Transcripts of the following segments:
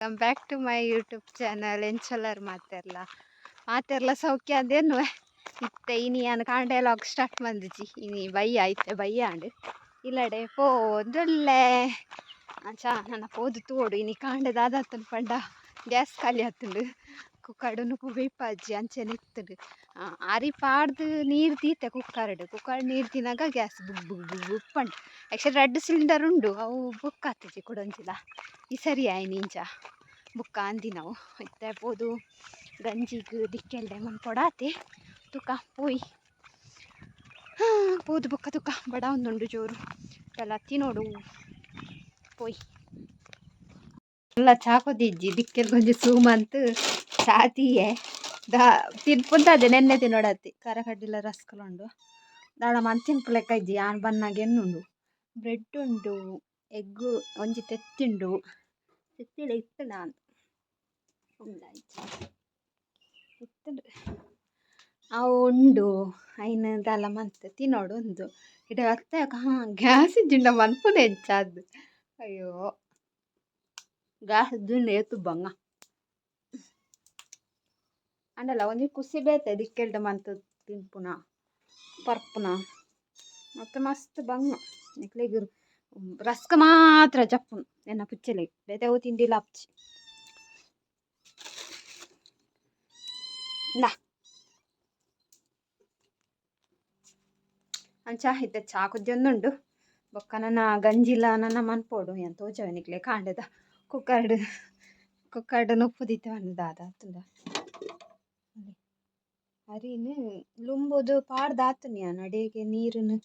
Welcome back to my YouTube channel. ಎಂಚೊಲ್ಲರ್ ಮಾತೆರ್ಲ ಮಾತೆರ್ಲ ಸೌಖ್ಯ ಅಂದೇನು. ಇತ್ತೆ ಇನಿ ಯಾನ್ ಕಾಂಡೆ ಲಾಗ್ ಸ್ಟಾರ್ಟ್ ಮಂದಿಜಿ. ಇನಿ ಬಯ್ಯ, ಇತ್ತೆ ಬಯ್ಯ ಆಂಡ್. ಇಲ್ಲಡೆ ಪೋಂದುಲ್ಲೆ. ಅಂಚ ನನ ಪೋದು ತೂವೊಡು. ಇನಿ ಕಾಂಡೆ ದಾದಾತುಂಡು ಪಂಡ, ಗ್ಯಾಸ್ ಖಾಲಿ ಆತುಂಡು. ಕುಕ್ಕರ್ಡ್ ನುಪ್ಪು ಬೇಯ್ಪಾಜಿ, ಅಂಚೆನೆ ಇತ್ತುಂಡು. ಅರಿ ಪಾಡ್ದು ನೀರು ದೀತೆ ಕುಕ್ಕರ್ಡ್. ಕುಕ್ಕರ್ಡ್ ನೀರು ದೀನಗ ಗ್ಯಾಸ್ ಬುಗ್ ಬುಗ್ ಬುಗ್ ಬುಗ್ ಪಂಡ್. ಆ್ಯಕ್ಚುಲಿ ರಡ್ಡ್ ಸಿಲಿಂಡರ್ ಉಂಡು, ಅವು ಬುಕ್ ಆತುಜಿ ಕುಡೊಂಜಿಲ. ಈ ಸರಿ ಆಯ್ನಿ ಇಂಚ ಬುಕ್ಕ ಅಂದಿನವು. ಇತ್ತೆ ಪೋದು ಗಂಜಿಗ್ ದಿಕ್ಕೆಲ್ಡೆ ಮನ್ಪೊಡಾತೆ. ತುಕ ಪೋಯಿ ಪೋದು ಬೊಕ್ಕ ತುಕ. ಬಡಾವೊಂದುಂಡು ಜೋರು ಎಲ್ಲ. ತಿನೋಡು ಪೋಯಿ. ಎಲ್ಲ ಚಾಕೊದಿಜ್ಜಿ. ದಿಕ್ಕೆಲ್ ಒಂಜಿ ಸೂಮಂತ್ ಚಾ ತೀಯೆ ದಾ ತಿನ್ಪುಂತದೆ. ನೆನ್ನೆ ತಿನ್ನೋಡತ್ತಿ. ಖಾರ ಕಡ್ಡಿಲ ರಸ್ಕುಲು ಉಂಡು. ದಾದ ಮಂತ್ ತಿನ್ಪು ಲೆಕ್ಕ ಇಜ್ಜಿ. ಯಾನ್ ಬನ್ನಾಗ ಎನ್ನುಂಡು. ಬ್ರೆಡ್ ಉಂಡು, ಎಗ್ ಒಂಜಿ ತೆತ್ತಿಂಡು. ತೆತ್ತಿಡ ಇತ್ತುಂಡ ಉಂಡಾಯ್ತು, ಇತ್ತುಂಡು. ಅವು ಉಂಡು. ಐನ್ ದಾಲ ಮಂತ್ ತಿನ್ನೋಡು. ಒಂದು ಇಡ ಅತ್ತೆ. ಹಾಂ, ಗ್ಯಾಸ್ ಇಜ್ಜಿಂಡ ಮನ್ಪುನೆ ಎಂಚಾದ್? ಅಯ್ಯೋ, ಗ್ಯಾಸ್ ಇಜ್ಜಿಂಡ ಏತು ಬಂಗ ಅಂಡಲ ಒಂಜಿ ಖುಷಿ ಬೇತೆ. ದಿಕ್ಕೆಲ್ಡ್ ಮಂತ್ ತಿನ್ಪುನ, ಪರ್ಪುನ. ಮತ್ತು ಮಸ್ತ್ ಬಂಗ. ನಿಕ್ಲೆಗ್ ರಸ್ಕ್ ಮಾತ್ರ ಜಪ್ಪುನು ಎನ್ನ ಪುಚ್ಚೆಲೆಗ್. ಬೇತೆ ಅವು ತಿಂಡಿಲ ಆಪುಜಿ. ಇಂದಾ. ಅಂಚ ಇತ್ತೆ ಚಾ ಕುದ್ಯೊಂದುಂಡು. ಬೊಕ್ಕ ನನ ಗಂಜಿಲ ನನ ಮನ್ಪೊಡು. ಯಾನ್ ತೋಜಾವೆ ನಿಕ್ಲೆ. ಕಾಂಡೆದ ಕುಕ್ಕರ್ಡ್ ಕುಕ್ಕರ್ಡ್ ನುಪ್ಪು ದೀತೆ ಪಂದ್. ದಾದ ಆತುಂಡ? ಅರಿನ್ ಲುಂಬುದು ಪಾಡ್ದ್ ಆತುಂಡು. ಯಾನ್ ಅಡೇಗೆ ನೀರುನು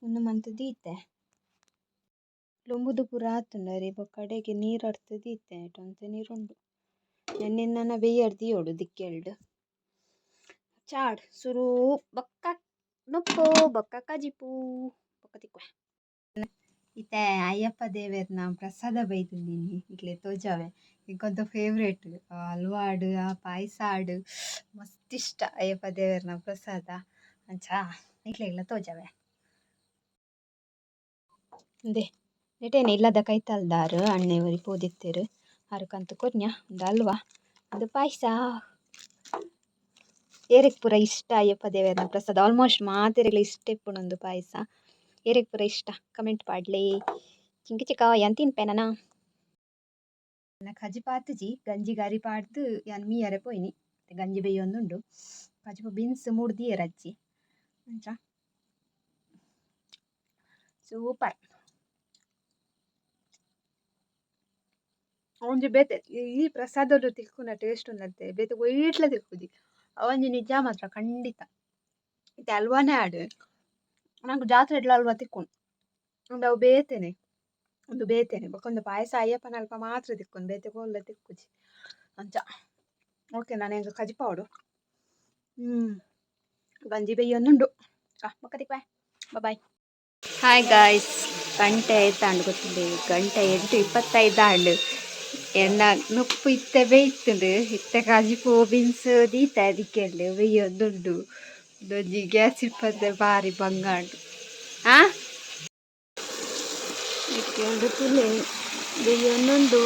ಉಂದು ಮಂತ್ ದೀತೆ. ಲುಂಬುದು ಪೂರ ಆತುಂಡು ಅರಿ. ಬೊಕ್ಕ ಅಡೇಗೆ ನೀರು ಅರ್ತ್ ದೀತೆ. ಒಂತೆ ನೀರುಂಡು. ನೆನ್ನೆ ನನ ಬೇಯರ್ ದೀಯೊಡು ದಿಕ್ಕೆಲ್ಡ್. ಚಾಡ್ ಸುರು. ಬೊಕ್ಕ ನುಪ್ಪು, ಬೊಕ್ಕ ಕಜಿಪು, ಬೊಕ್ಕ ತಿಕ್ಕುವೆ. ಇತ್ತೆ ಅಯ್ಯಪ್ಪ ದೇವೆರ್ನ ಪ್ರಸಾದ ಬೈದುಂಡು. ನಿಕ್ಲೆ ತೋಜಾವೆ. ಎಂಕೊಂತ ಫೇವ್ರೇಟ್ ಹಲ್ವಾಡ್, ಆ ಪಾಯಸ ಆಡ್ ಮಸ್ತ್ ಇಷ್ಟ ಅಯ್ಯಪ್ಪ ದೇವೆರ್ನ ಪ್ರಸಾದ. ಅಂಚ ನಿಕ್ಲೆಗ್ಲ ತೋಜಾವೆ. ಇಂದೆ ನೆಟೇನೆ ಇಲ್ಲದ ಕೈತಲ್ದಾರು ಅಣ್ಣೆ ಒರಿ ಪೋದಿತ್ತೆರ್. ಆರ್ ಕಂತ್ ಕೊರ್ನ್ಯ. ಉಂದು ಹಲ್ವಾ, ಉಂದು ಪಾಯಸ. ಏರೆಗ್ ಪೂರ ಇಷ್ಟ ಅಯ್ಯಪ್ಪ ದೇವೆರ್ನ ಪ್ರಸಾದ? ಆಲ್ಮೋಸ್ಟ್ ಮಾತೆರೆಗ್ಲ ಇಷ್ಟ ಇಪ್ಪುಂಡು ಉಂದು ಪಾಯಸ. ಏರೆಗ್ ಪೂರ ಇಷ್ಟ, ಕಮೆಂಟ್ ಪಾಡ್ಲೆ. ಚಿಂಕ ಚಿಕ್ಕ ಯಾನ್ ತಿನ್ಪೆ ನನ. ಕಜಿಪು ಆತುಜಿ. ಗಂಜಿಗ್ ಅರಿ ಪಾಡ್ದು ಯಾನ್ ಮೀಯರೆ ಪೋಯಿನಿ. ಗಂಜಿ ಬೇಯೊಂದುಂಡು. ಕಜಿಪು ಬೀನ್ಸ್ ಮೂರ್ದು ದೀಯೆರ್ ಅಜ್ಜಿ. ಅಂಚ ಸೂಪರ್. ಒಂಜಿ ಬೇತೆ ಈ ಪ್ರಸಾದೊಡು ತಿಕ್ಕುನ ಟೇಸ್ಟ್ ಉಂದಂತೆ ಬೇತೆ ಒಯ್ಟ್ಲ ತಿಕ್ಕುಜಿ. ಅವೊಂಜಿ ನಿಜ ಮಾತ್ರ ಖಂಡಿತ. ಇತ್ತೆ ಹಲ್ವಾನೇ ಆಡ್, ನಂಕ್ ಜಾತ್ರೆಡ್ಲ ಹಲ್ವಾ ತಿಕ್ಕುಂಡು. ಉಂದು ಅವು ಬೇತೆನೆ, ಉಂದು ಬೇತೆನೆ. ಬೊಕ ಉಂದು ಪಾಯಸ ಅಯ್ಯಪ್ಪನಲ್ಪ ಮಾತ್ರ ತಿಕ್ಕುನು, ಬೇತೆ ಓಲ್ಲ ತಿಕ್ಕುಜಿ. ಅಂಚ ಓಕೆ, ನಾನು ಎಂಕ್ ಕಜಿಪಾವೊಡು. ಗಂಜಿ ಬೇಯೊಂದುಂಡು. ಬೊಕ್ಕ ತಿಕ್ಕುವೆ. ಬಾಯ್. ಹಾಯ್ ಗಾಯ್ಸ್, ಗಂಟೆ ಏತಾಂಡ್ ಗೊತ್ತುಂಡೆ? ಗಂಟೆ 8:25 ಆಂಡ್. ಎನ್ನ ನುಪ್ಪು ಇತ್ತೆ ಬೇಯ್ತುಂಡು. ಇತ್ತೆ ಕಜಿಪು ಬೀನ್ಸ್ ದೀತೆ. ದಿಕ್ಕೆಲ್ಡ್ ಬೇಯೊಂದುಂಡು. ಒಂಜಿ ಗ್ಯಾಸ್ ಇಪ್ಪಂದೆ ಬಾರಿ ಬಂಗ ಉಂಡು. ಆ ದಿಕ್ಕೆಲ್ಡ್ ತೂಲೆ, ಬೇಯೊಂದುಂಡು.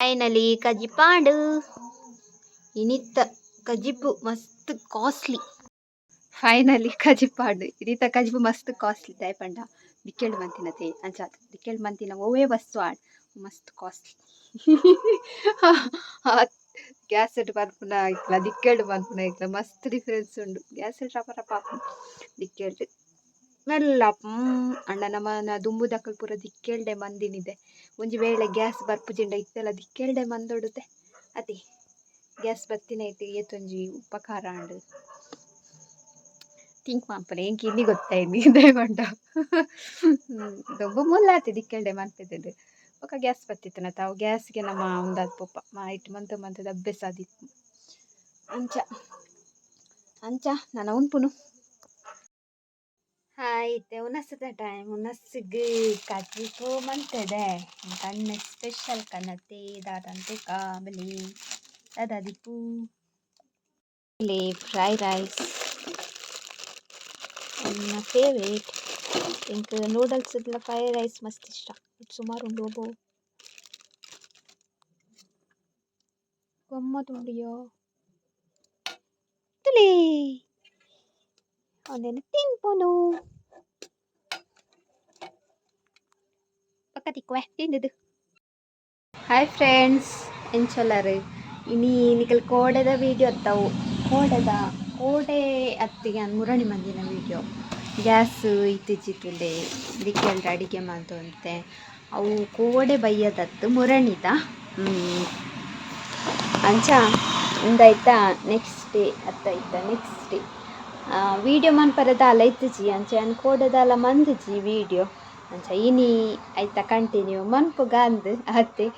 ಫೈನಲಿ ಕಜಿಪಾಂಡು. ಇನಿತ್ತ ಕಜಿಪು ಮಸ್ತ್ ಕಾಸ್ಟ್ಲಿ. ಫೈನಲಿ ಕಜಿಪಾಂಡು. ಇನಿತ ಕಜಿಪು ಮಸ್ತ್ ಕಾಸ್ಟ್ಲಿ. ದಾಯೆ ಪಂಡ ದಿಕ್ಕೆಲ್ಡ್ ಮಂತಿನತೆ. ಅಂಚಾತ್ ದಿಕ್ಕೆಲ್ಡ್ ಮಂತಿನ ಒವ್ವೇ ವಸ್ತು ಆಂಡ್ ಮಸ್ತ್ ಕಾಸ್ಟ್ಲಿ. ಗ್ಯಾಸ್ ಡ್ ಪನ್ಪುನ ಐಕ್ಲ ದಿಕ್ಕೆಲ್ಡ್ ಪನ್ಪುನ ಐಕ್ಲ ಮಸ್ತ್ ಡಿಫರೆನ್ಸ್ ಉಂಡು. ಗ್ಯಾಸ್ ಡ್ ರಪ ರಪ ಆಪುಂಡು, ದಿಕ್ಕೆಲ್ಡ್ ಮೆಲ್ಲ. ಅಂಡ ನಮನ ದುಂಬುದಕುಲು ಪೂರ ದಿಕ್ಕೆಲ್ಡೆ ಮಂದಿನಿದೆ. ಒಂಜಿ ವೇಳೆ ಗ್ಯಾಸ್ ಬರ್ಪುಜಿಂಡ ಇತ್ತೆಲ ದಿಕ್ಕೆಲ್ಡೆ ಮಂದೊಡುತೆ ಅತೆ. ಗ್ಯಾಸ್ ಬತ್ತಿನೈಟ್ ಏತೊಂಜಿ ಉಪಕಾರ ಆಂಡ್ ಥಿಂಕ್ ಮನ್ಪುಲೆ. ಎಂಕ್ ಇನಿ ಗೊತ್ತಾಯ್ನಿ. ದಾಯೆ ಪಂಡ ದುಂಬು ಮುಲ್ಲಾತೆ ದಿಕ್ಕೆಲ್ಡೆ ಮನ್ಪೆದೆರ್. ಬೊಕ ಗ್ಯಾಸ್ ಬತ್ತಿತ್ತನತ, ಅವು ಗ್ಯಾಸ್ಗೆ ನಮ ಉಂದಾದ್ ಪೋಪ. ಐಟ್ ಮಂತ್ ಮಂತ್‌ದ್ ಅಭ್ಯಾಸ ಆದಿಪ್ಪು. ಅಂಚ ಅಂಚ ನನ ಉನ್ಪುನು. ಹಾಯ್, ಇತ್ತೆ ಉನಸದ ಟೈಮ್. ಉನಸ್‌ಗ್ ಕಜಿಪು ಮಂತೆದೆ. ಕಣ್ಣೆ ಸ್ಪೆಷಲ್ ಕನತೆ. ದಾದಂತೆ ಕಾಬಲಿ ದಾದಾದಿಪ್ಪು? ಇಲ್ಲಿ ಫ್ರೈ ರೈಸ್, ನನ್ನ ಫೇವ್ರೇಟ್. ಎಂಕ್ ನೂಡಲ್ಸ್ ಡ್ಲ ಫ್ರೈಡ್ ರೈಸ್ ಮಸ್ತ್ ಇಷ್ಟ. ಸುಮಾರು ಉಂಡು ಒಬ್ಬೊ. ಗಮ್ಮತ್ ಉಂಡುಯಾ. ತುಲೆ ಉಂದೆನ್ ತಿನ್ಪುನು. ಪಕ್ಕ ತಿಕ್ಕುವೆ ತಿಂದುದು. Hi friends, ಎಂಚೊಲ್ಲರು? ಇನಿ ನಿಕಲ್ ಕೋಡೆದ ವೀಡಿಯೋ ಅತ್ತವು. ಕೋಡೆದ ಕೋಡೆ ಅತ್ತಿಗೆ ಮುರಣಿ ಮಂದಿನ ವೀಡಿಯೋ. ಗ್ಯಾಸ್ ಇತ್ತಿಜ್ಜಿ ತುಲೆ ದಿಕ್ಕೆಲ್ಡ್ ಅಡಿಗೆ ಮಂತೊಂತೆ. ಅವು ಕೋಡೆ ಬಯ್ಯದತ್ತು ಮುರಣಿದ. ಅಂಚ ಉಂದಾಯ್ತಾ ನೆಕ್ಸ್ಟ್ ಡೇ ಅತ್ತಾಯ್ತಾ ನೆಕ್ಸ್ಟ್ ಡೇ ವೀಡಿಯೋ ಮನ್ಪರೆ ದಾಲ ಇತ್ತಿಜಿ. ಅಂಚ ಯಾನ್ ಕೋಡೆ ದಾಲ ಮಂದಿಜಿ ವೀಡಿಯೋ. ಅಂಚ ಇನಿ ಐತ ಕಂಟಿನ್ಯೂ ಮನ್ಪುಗ ಅಂದ್ ಅತ್ತೆ.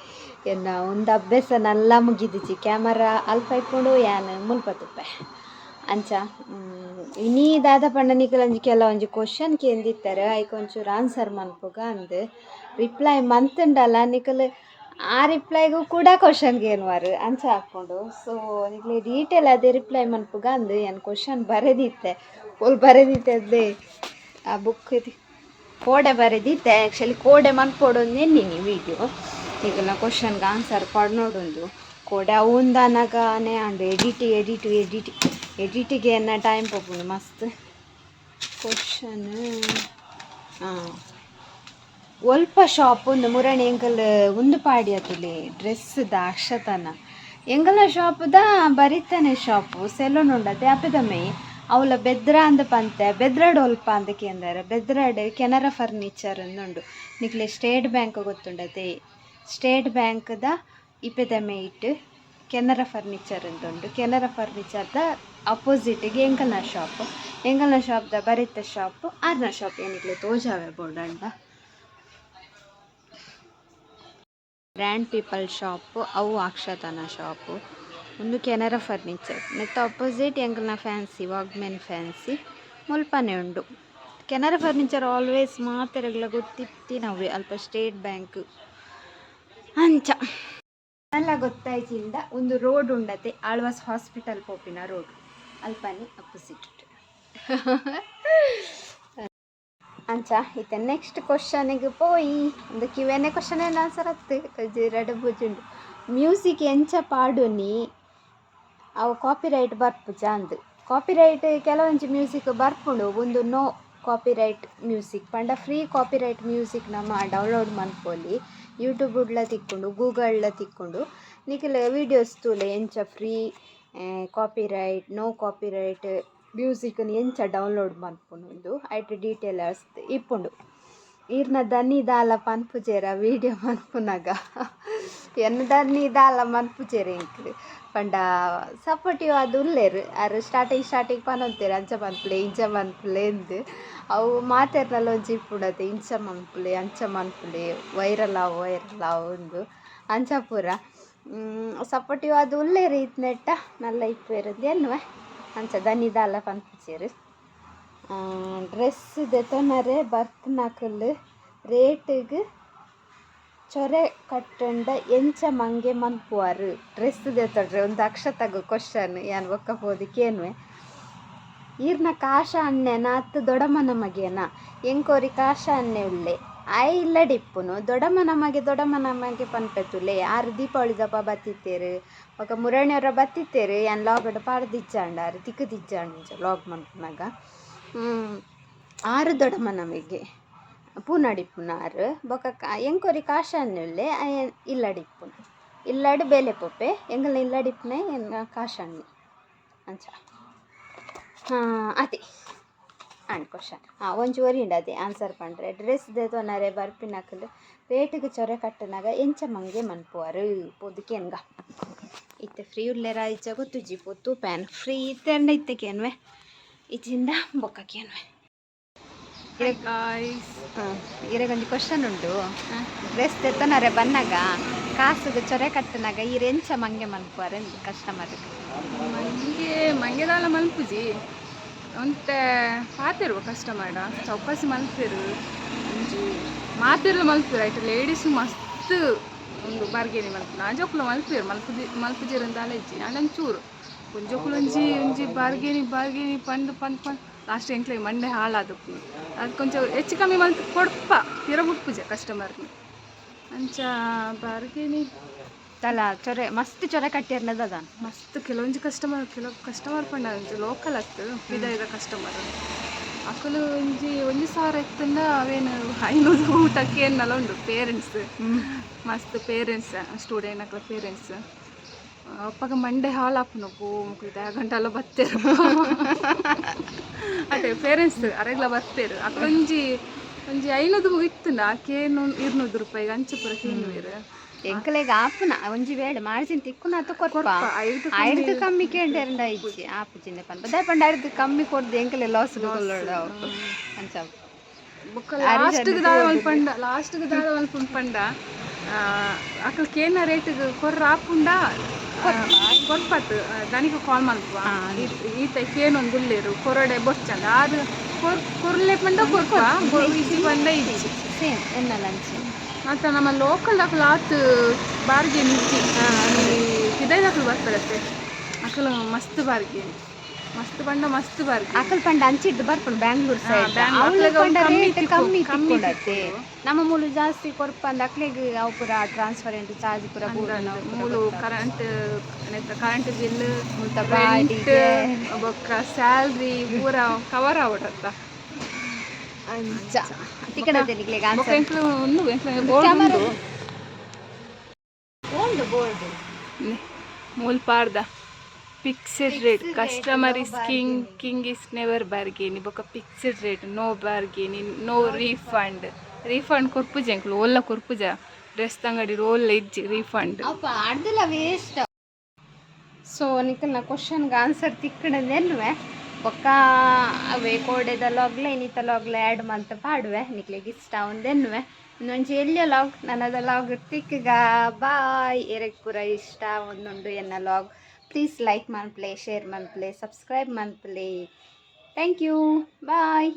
ಎನ್ನ ಉಂದು ಅಭ್ಯಾಸ ನಲ್ಲ ಮುಗಿದಿಜಿ. ಕ್ಯಾಮರಾ ಅಲ್ಪ ಇಪ್ಪುಂಡು, ಯಾನ್ ಮುಲ್ಪ ತುಪ್ಪೆ. ಅಂಚ ಇನಿ ದಾದ ಪಂಡ ನಿಕುಲೊಂಜಿ ಕೆಲವೊಂಜಿ ಕ್ವಶನ್ ಕೇಂದಿತ್ತೆರ್, ಐಕ್ ಒಂಚೂರು ಆನ್ಸರ್ ಮನ್ಪುಗ ಅಂದ್. ರಿಪ್ಲೈ ಮಂತುಂಡಲ ನಿಕುಲು ಆ ರಿಪ್ಲೈಗು ಕೂಡ ಕ್ವಶನ್ ಕೇನುವರ್, ಅಂಚ ಆಪುಂಡು. ಸೊ ನಿಕ್ಲೆ ಡೀಟೇಲ್ ಅದೇ ರಿಪ್ಲೈ ಮನ್ಪುಗ ಅಂದ್. ಯಾನ್ ಕ್ವಶನ್ ಬರೆದಿತ್ತೆ, ಓಲ್ ಬರೆದಿತ್ತೆ ಅದೇ ಆ ಬುಕ್ ಕೋಡೆ ಬರೆದಿತ್ತೆ. ಆ್ಯಕ್ಚುಲಿ ಕೋಡೆ ಮನ್ಪೊಡು ಎನ್ನಿನಿ ವೀಡಿಯೋ, ನಿಕಲ್ನ ಕ್ವಶನ್ಗೆ ಆನ್ಸರ್ ಪಡ್ನೋಡುಂದು. ಕೋಡೆ ಅವು ಉಂದಾನಗನೇ and edit edit edit ಎಡಿಟಿಗೆ ಎನ್ನ ಟೈಮ್ ಪೋಪುಂಡು ಮಸ್ತ್. ಕ್ವಶನ್ ಹಾಂ, ಒಲ್ಪ ಶಾಪ್ ಉಂದು ಮುರಣಿ ಎಂಕಲ್ ಉಂದು ಪಾಡಿಯತುಲೆ ಡ್ರೆಸ್ದ ಅಕ್ಷತನ ಎಂಕಲ್ನ ಶಾಪುದ ಬರಿತಾನೆ ಶಾಪು ಸೆಲೂನ್ ಉಂಡತೆ ಅಪೆದಮೆ ಅವಲ ಬೆದ್ರ ಅಂದ್ ಪಂತೆ. ಬೆದ್ರಡ್ ಒಲ್ಪ ಅಂದ್ ಕೇಂದರೆ, ಬೆದ್ರಡ್ ಕೆನರಾ ಫರ್ನಿಚರ್ ಉಂಡು. ನಿಕ್ಲೆ ಸ್ಟೇಟ್ ಬ್ಯಾಂಕ್ ಗೊತ್ತುಂಡತೆ? ಸ್ಟೇಟ್ ಬ್ಯಾಂಕ್ದ ಇಪೆದಮೆ ಇಟ್ಟು ಕೆನರಾ ಫರ್ನಿಚರ್ ಉಂಡು. ಕೆನರಾ ಫರ್ನಿಚರ್ದ ಅಪೋಸಿಟ್ಗೆ ಎಂಕಲ್ನ ಶಾಪ್. ಎಂಕಲ್ನ ಶಾಪ್ದ ಬರಿತ ಶಾಪ್ ಆರ್ನ ಶಾಪ್. ಏನಿಕ್ಲೆ ತೋಜಾವೆ ಬೋಡಂಡ. ಗ್ರ್ಯಾಂಡ್ ಪೀಪಲ್ ಶಾಪ್ ಅವು ಅಕ್ಷತನ ಶಾಪು. ಉಂದು ಕೆನರಾ ಫರ್ನಿಚರ್ ನೆತ್ತ ಅಪೋಸಿಟ್ ಎಂಕಲ್ನ ಫ್ಯಾನ್ಸಿ ವಾಗ್ಮೆನ್ ಫ್ಯಾನ್ಸಿ ಮುಲ್ಪನೆ ಉಂಡು. ಕೆನರಾ ಫರ್ನಿಚರ್ ಆಲ್ವೇಸ್ ಮಾತೆರೆಗ್ಲ ಗೊತ್ತಿತ್ತಿನವೇ, ಅಲ್ಪ ಸ್ಟೇಟ್ ಬ್ಯಾಂಕ್ ಅಂಚ ಎಲ್ಲ ಗೊತ್ತಾಯ್ಚಿಂದ. ಒಂದು ರೋಡ್ ಉಂಡತೆ, ಆಳ್ವಾಸ್ ಹಾಸ್ಪಿಟಲ್ ಪೋಪಿನ ರೋಡ್, ಅಲ್ಪನೆ ಅಪೋಸಿಟ್ ಅಂಚ. ಇತ್ತೆ ನೆಕ್ಸ್ಟ್ ಕ್ವಶನಿಗೆ ಪೋಯಿ. ಒಂದು ಕಿವೆನೆ ಕ್ವಶನ್ ಏನು ಆನ್ಸರ್ ಅತ್ತು ರಡ್ಡ್ ಬುಜುಂಡು. ಮ್ಯೂಸಿಕ್ ಎಂಚ ಪಾಡುನಿ, ಅವು ಕಾಪಿರೈಟ್ ಬರ್ಪುಜ ಅಂದ್. ಕಾಪಿರೈಟ್ ಕೆಲವೊಂಜಿ ಮ್ಯೂಸಿಕ್ ಬರ್ಪುಂಡು. ಒಂದು ನೋ ಕಾಪಿರೈಟ್ ಮ್ಯೂಸಿಕ್ ಪಂಡ ಫ್ರೀ ಕಾಪಿರೈಟ್ ಮ್ಯೂಸಿಕ್ ನಮ ಡೌನ್ಲೋಡ್ ಮನ್ಪೊಲಿ. ಯೂಟ್ಯೂಬುಡ್ಲ ತಿಕ್ಕುಂಡು, ಗೂಗಲ್ಲ ತಿಕ್ಕುಂಡು. ನಿಕುಲು ವೀಡಿಯೋಸ್ ತೂಲೆ, ಎಂಚ ಫ್ರೀ ಕಾಪಿರೈಟ್, ನೋ ಕಾಪಿರೈಟ್ ಮ್ಯೂಸಿಕ್ನ್ ಎಂಚ ಡೌನ್ಲೋಡ್ ಮನ್ಪುನು, ಐಟ್ ಡೀಟೇಲ್ ಇಪ್ಪುಂಡು. ಈರ್ನ ದನಿ ದಾಲ ಪನ್ಪುಜೆರ ವೀಡಿಯೋ ಮನ್ಪುನಗ? ಎನ್ನ ದನಿ ದಾಲ ಮನ್ಪುಜೆರ್ ಎಂಕ್ ಪಂಡ ಸಪೋರ್ಟಿವ್ ಆದ್ ಉಲ್ಲೆರ್. ಆರ್ ಸ್ಟಾರ್ಟಿಂಗ್ ಸ್ಟಾರ್ಟಿಂಗ್ ಪನೊಂತೆರ್, ಅಂಚ ಮನ್ಪುಲೆ, ಇಂಚ ಮನ್ಪುಲೆ ಇಂದ್. ಅವು ಮಾತೆರ್ನಲ ಒಂಜಿ ಇಪ್ಪುಂಡತೆ, ಇಂಚ ಮನ್ಪುಲೆ, ಅಂಚ ಮನ್ಪುಲೆ, ವೈರಲ್ ಆವು, ವೈರಲ್ ಆವು ಇಂದು ಅಂಚ ಪೂರ. ಸಪೋರ್ಟಿವ್ ಆದ್ ಉಲ್ಲೆರ್ ಇತ್ನೆಟ್ಟ ನಲ್ಲ ಇಪ್ಪುವೆರ್ ಎನ್ನುವೆ. ಅಂಚ ದನಿ ದಾಲ ಪನ್ಪುಜೆರ್. ಡ್ರೆಸ್ ದೆತೊನರೆ ಬರ್ತ್ನಕುಲು ರೇಟಿಗ್ ಚೊರೆ ಕಟ್ಟಂಡ ಎಂಚ ಮಂಗೆ ಮನ್ಪುವರ್? ಡ್ರೆಸ್ ದೆತೊಡ್ರೆ ಒಂದು ಅಕ್ಷತಗ್ ಕ್ವಶನ್. ಯಾನ್ ಬೊಕ್ಕ ಪೋದು ಕೇನುವೆ. ಈರ್ನ ಕಾಶ ಅಣ್ಣೆನ ಅತ್ತ್ ದೊಡಮನ ಮಗೆನಾ? ಎಂಕೊರಿ ಕಾಶ ಅಣ್ಣೆ ಉಲ್ಲೆ, ಆಯೆ ಇಲ್ಲಡ್ ಇಪ್ಪುನು. ದೊಡಮನ ಮಗೆ ದೊಡಮನ ಮಗೆ ಪನ್ಪೆ ತೂಲೆ, ಆರ್ ದೀಪಾವಳಿದಪ ಬತ್ತಿತ್ತೆರ್. ಬೊಕ ಮುರಣಿಯವರ ಬತ್ತಿತ್ತೆರ್. ಯಾನ್ ಲಾಗಡ್ ಪಾಡ್ದಿಜ್ಜಾಂಡ, ಆರ್ ತಿಕ್ಕುದಿಜ್ಜಾಂಡ ಇಂಚ ಲಾಗ್ ಮನ್ಪುನಗ. ಆರ್ ದೊಡಮನ ಮಗೆ, ಪೂನಾಡ್ ಇಪ್ಪುನ ಆರ್. ಬೊಕ ಎಂಕೊರಿ ಕಾಶ ಅಣ್ಣೆ ಉಲ್ಲೆ, ಆಯೆ ಇಲ್ಲಡ್ ಇಪ್ಪುನು, ಇಲ್ಲಡ್ ಬೇಲೆ ಪೋಪೆ. ಎಂಕಲ್ನ ಇಲ್ಲಡ್ ಇಪ್ಪುನೆ ಎನ್ನ ಕಾಶ ಅಣ್ಣೆ ಅಂಚ. ಅದೇ ಆಂಡ್ ಕ್ವಶನ್. ಹಾಂ, ಒಂಜಿ ಒರಿಂಡ್ ಅದೇ ಆನ್ಸರ್ ಪಂಡ್ರೆ. ಡ್ರೆಸ್ ದೆತೊನರೆ ಬರ್ಪಿನಕುಲು ರೇಟಿಗ್ ಚೊರೆ ಕಟ್ಟುನಗ ಎಂಚ ಮಂಗೆ ಮನ್ಪುವರ್? ಪೋದು ಕೇನ್ಗ. ಇತ್ತೆ ಫ್ರೀ ಉಲ್ಲೆರ ಇಜ್ಜ ಗೊತ್ತುಜ್ಜಿ, ಪೋದು ತೂಪೆ. ಫ್ರೀ ಇತ್ತೆಂಡ ಇತ್ತೆ ಕೇನ್ವೆ, ಇಜ್ಜಿಂಡ ಬೊಕ್ಕ ಕೇನ್ವೆ. ಗಾಯ್ಸ್. ಇರೆಗೊಂಜಿ ಕ್ವಶನ್ ಉಂಡು. ಡ್ರೆಸ್ ದೆತೊನರೆ ಬನ್ನಗ ಕಾಸುಗು ಚೊರೆ ಕಟ್ಟುನಗ ಈರ್ ಎಂಚ ಮಂಗೆ ಮನ್ಪುವರ್ ಕಸ್ಟಮರ್? ಮಂಗೆ ಮಂಗೆದಾಲ ಮಲ್ಪುಜಿ. ಒಂತೆ ಪಾತೆರುವ ಕಸ್ಟಮರ್ಡ ಚೌಕಾಸಿ ಮಲ್ಪೆರು. ಒಂಜಿ ಮಾತೆರ್ಲ ಮಲ್ಪೆರು. ಐಟ್ ಲೇಡೀಸ್ ಮಸ್ತ್ ಒಂದು ಬಾರ್ಗೇನಿ ಮಲ್ಪುನ. ಆಂಜೋಕುಲು ಮಲ್ಪೆರು, ಮಲ್ಪುಜಿ ಮಲ್ಪುಜೆರ್ ಅಂದ್ ದಾಲ ಇಜ್ಜಿ. ಆಂಡ ಒಂಚೂರು ಒಂಜೊಕುಲು ಒಂಜಿ ಒಂಜಿ ಬಾರ್ಗೇನಿ ಬಾರ್ಗೇನಿ ಪಂದ್ ಪಂದ್ ಪಂದ್ ಲಾಸ್ಟ್ ಎಂಕ್ಲೆ ಮಂಡೆ ಹಾಳಾದಪ್ಪು. ಅದು ಕೊಂಚ ಹೆಚ್ಚು ಕಮ್ಮಿ ಮಲ್ತ್ ಕೊಡ್ಪ ಪಿರ ಬುಡ್ಪುಜ ಕಸ್ಟಮರ್ನ. ಅಂಚ ಬಾರ್ಗೇನಿ. ತಲ ಚೊರೆ ಮಸ್ತ್ ಚೊರೆ ಕಟ್ಟಿರ್ನದ. ಮಸ್ತ್ ಕೆಲವೊಂಜಿ ಕಸ್ಟಮರ್, ಕೆಲವು ಕಸ್ಟಮರ್ ಪಂಡ ಒಂಜಿ ಲೋಕಲ್ ಅತ್ತು, ಪಿದಯಿದ ಕಸ್ಟಮರ್. ಅಕುಲು ಒಂಜಿ ಒಂಜಿ ಸಾವಿರ ಇತ್ತಂಡ ಅವೇನು 500 ಊಟಕ್ಕೆ ಎನ್ನಲ ಉಂಡು. ಪೇರೆಂಟ್ಸ್, ಮಸ್ತ್ ಪೇರೆಂಟ್ಸ್, ಸ್ಟೂಡೆಂಟ್ ಅಕ್ಲ ಪೇರೆಂಟ್ಸ್. ಅಪ್ಪಗ ಮಂಡೆ ಹಾಳಾಪುನು. ಪೋ ಮುಕ್ಲು ದಾಗಂಟಲ್ಲ ಬತ್ತೇರು. ಅದೇ ಪೇರೆಂಟ್ಸ್ ಅರೆಗ್ಲ ಬರ್ಪೇರು. ಅಕುಲು ಒಂಜಿ ಒಂಜಿ 500 ಇತ್ತಂಡ ಕೇನು 200 ರೂಪಾಯಿಗೆ ಅಂಚೆ ಪೂರ ಕೇನುವೆರು. ಎಂಕಲೆಗ್ ಆಪುನ ಒಂಜಿ ವೇಳೆ ಮಾರ್ಜಿನ್ ತಿಕ್ಕುನ ಅತ್ತು ಕೊರ್ಪ. ಕೊರ್ಪ, ಐರ್ದ್. ಐರ್ದ್ ಕಮ್ಮಿ ಕೇಂಡೆರಂಡ ಇಜ್ಜಿ, ಆಪುಜಿಂದೆ ಪನ್ಪ. ದಾಯೆ ಪಂಡ ಐರ್ದ್ ಕಮ್ಮಿ ಕೊರ್ದು ಎಂಕಲೆ ಲಾಸ್ ಅಂಚ. ಬೊಕ್ಕ ಲಾಸ್ಟ್ಗೆ ದಾದ ಮಲ್ಪಂಡ, ಲಾಸ್ಟ್ಗೆ ದಾದ ಮಲ್ಪುಂಡು ಪಂಡ, ಅಕಲ್ ಕೇನ ರೇಟ್ಗೆ ಕೊರ್ರ ಆಪುಂಡ ಕೊರ್ಪತ್. ದನಿಕ ಕಾಲ್ ಮಲ್ಪುವ, ಈತ ಕೇನೊಂದು ಉಲ್ಲೇರು, ಕೊರಡೆ ಬೊರ್ಚಂದ. ಆರು ಕೊರ್ ಕೊರ್ಲೆ ಪಂಡ ಕೊರ್ಪ, ಇಜ್ಜಿ ಪಂಡ ಇಜ್ಜಿ. ಸೇಮ್ ಎನ್ನಲ ಅಂಚೆ. ಮತ್ತು ನಮ್ಮ ಲೋಕಲ್ ಅಕುಲು ಆತ್ ಬಾರ್ಗೇನ್ ಇಜ್ಜಿ. ಪಿದೈದಕುಲು ಬರ್ತಾರತ್ತೆ, ಅಕುಲು ಮಸ್ತ್ ಬಾರ್ಗೇನ್, ಮಸ್ತ್ ಪಂಡ ಮಸ್ತ್ ಬಾರ್ಗೇನ್. ಅಕಲ್ ಪಂಡ ಅಂಚಿಡ್ದು ಬರ್ಪುಂಡು ಬ್ಯಾಂಗ್ಳೂರ್ ಸೈಡ್. ಬ್ಯಾಂಗ್ಳೂರ್. ಅವ್ಲು ಅಕ್ಲೆಗ್ ಪಂಡ ಕಮ್ಮಿ ರೇಟ್ ಕಮ್ಮಿ ಕಮ್ಮಿ ತಿಕ್ಕುಂಡತ್ತೆ. ತಿಕ್ಕುಂಡು. ನಮ್ಮ ಮೂಲು ಜಾಸ್ತಿ ಕೊರ್ಪಂದ ಅಕ್ಲೆಗ್ ಅವು ಪೂರ ಟ್ರಾನ್ಸ್ಪರೆಂಟ್ ಚಾರ್ಜ್ ಪೂರ ಬೂರುನ ಅವು ಪೂರ. ಮೂಲು ಕರೆಂಟ್, ಕರೆಂಟ್ ಬಿಲ್, ಮುಲ್ತ ರೆಂಟ್ ಬಾಡಿಗೆ. ಬೊಕ್ಕ ಸ್ಯಾಲ್ರಿ ಪೂರ ಕವರ್ ಆವಡತ್ತ. ಅಂಚ ತಿಕ್ಕಣತೆ ನಿಕ್ಲೆಗ್ ಬೊಕ್ಕ ಆನ್ಸರ್. ಎಂಕ್ಲು ಉಂದು ಎಂಕ್ಲು ಬೋರ್ಡ್ ಉಂಡು. ಉಂಡು ಬೋರ್ಡ್. ಮೂಲ್ ಪಾಡ್ದ, fixed rate, customer is king, king is never bargain. ಬೊಕ್ಕ fixed rate, no bargaining, no refund. Refund ಕೊರ್ಪುಜ ಎಂಕ್ಲು, ಓಲ್ಲ ಕೊರ್ಪುಜ. ಡ್ರೆಸ್ ಅಂಗಡಿ ಓಲ್ಲ ಇಜ್ಜಿ ರೀಫಂಡ್. ಅಪ್ಪ ಅಡ್ದಿಲ್ಲ ವೇಸ್ಟ್. ಸೊ ನಿಕಲ್ನ ಕ್ವಶನ್ಗೆ ಆನ್ಸರ್ ತಿಕ್ಕಣದೆನ್ನುವೆ. ಬೊಕ್ಕ ಅವೇ ಕೋಡೆದ ಲಾಗ್ಲ ಇನ್ನಿತ ಲಾಗ್ಲ ಆ್ಯಡ್ ಮಂತ ಪಾಡುವೆ. ನಿಕ್ಲೆಗ್ ಇಷ್ಟ ಒಂದೆನ್ನುವೆ. ಇನ್ನೊಂಜಿ ಎಲ್ಲಿಯ ಲಾಗ್, ನನ್ನದ ಲಾಗ್ ತಿಕ್ಕಗ. ಬಾಯ್. ಎರೆಗ್ ಪೂರ ಇಷ್ಟ ಒಂದುಂಡು ಎನ್ನ ಲಾಗ್, ಪ್ಲೀಸ್ ಲೈಕ್ ಮನ್ಪ್ಲೆ, ಶೇರ್ ಮನ್ಪ್ಲೆ, ಸಬ್ಸ್ಕ್ರೈಬ್ ಮನ್ಪ್ಲೆ. Thank you, bye.